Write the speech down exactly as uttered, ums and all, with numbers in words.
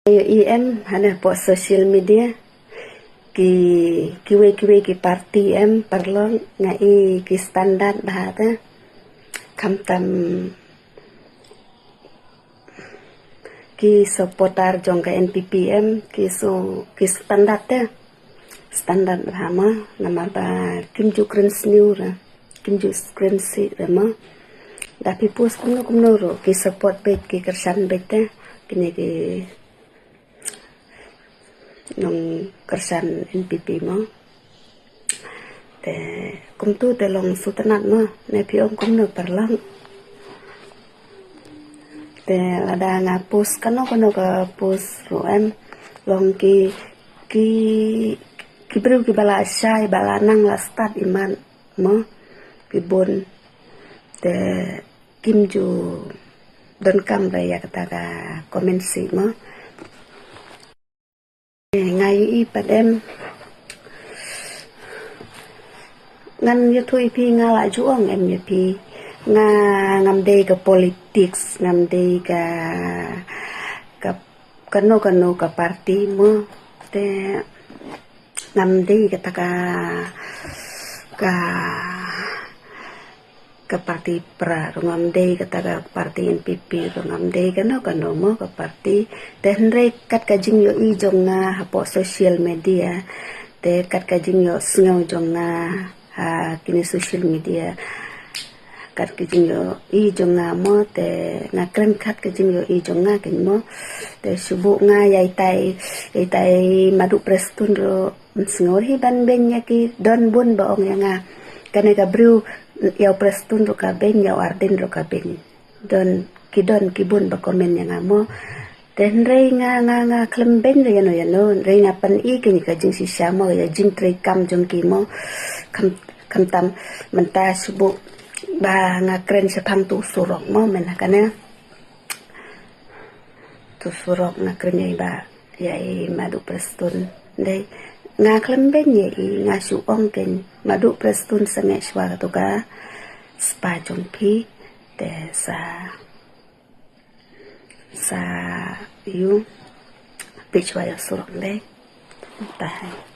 Ïohi em hane hapoh social media ki, kiwei kiwei ki party em parlong, nga i ki standard bha te. Khamtam ki supporter jong ka N P P em ki, so ki standard te. Standard bha mo, namar ba kim ju kren sniew ra, kim ju kren sih ra mo. Da phi post kumno kumno ruh ki support beit, ki kyrshan beit te. Kine ki nongkyrshan N P P mo. Te kumtu te long sngewtynnat mo, ne phi ong kumno parlong. Te lada nga post kano kano ka post ruh em, long ki, ki, ki briew kiba la shai, ba la nang la stad imat mo, ki bun. Te kim ju donkam da ïa kata ka comment sih mo. Nga ïohi pat em, ngan ïathuh ïa phi, nga la ju ong em ïa phi, nga ngam dei ka politics, ngam dei ka, ka kano kano ka party mo. Te ngam dei kata ka, ka, ka party pra ruh ngam dei, kata ka party N P P ruh ngam dei, kano kano mo ka party. Te hynrei kat ka jingïohi jong nga hapoh social media, te kat ka jingïohsngew jong nga ha kine social media, kat ka jingïohi jong nga mo, te nga kren kat ka jingïohi jong nga kein mo. Te shu buh nga ïa itai, ïa itai Madu Prestone ruh, sngew hi ban beiñ ïa ki don bun ba ong ïa nga. Kane ka briew, ïa u Prestone ruh ka beiñ, ïa u Ardent ruh ka beiñ. Don ki, don ki bun ba comment ïa nga mo. Te hynrei nga, nga, nga khlem beiñ re ïano ïano, hynrei nga pyni kein ka jingshisha mo, ïa jingtrei kam jong ki mo. Kham, khamtam mynta shu buh ba nga kren shaphang tu surok mo, men ha kane. Tu surok nga kren ïa i ba, ïa i Madu Prestone. Dei nga khlem beiñ ïa i, nga shu ong kein Madu Prestone sangeh shuwa katu ka spah jong phi. Te sa, sa ïu peit shuwa ïa surok dei. Tahai.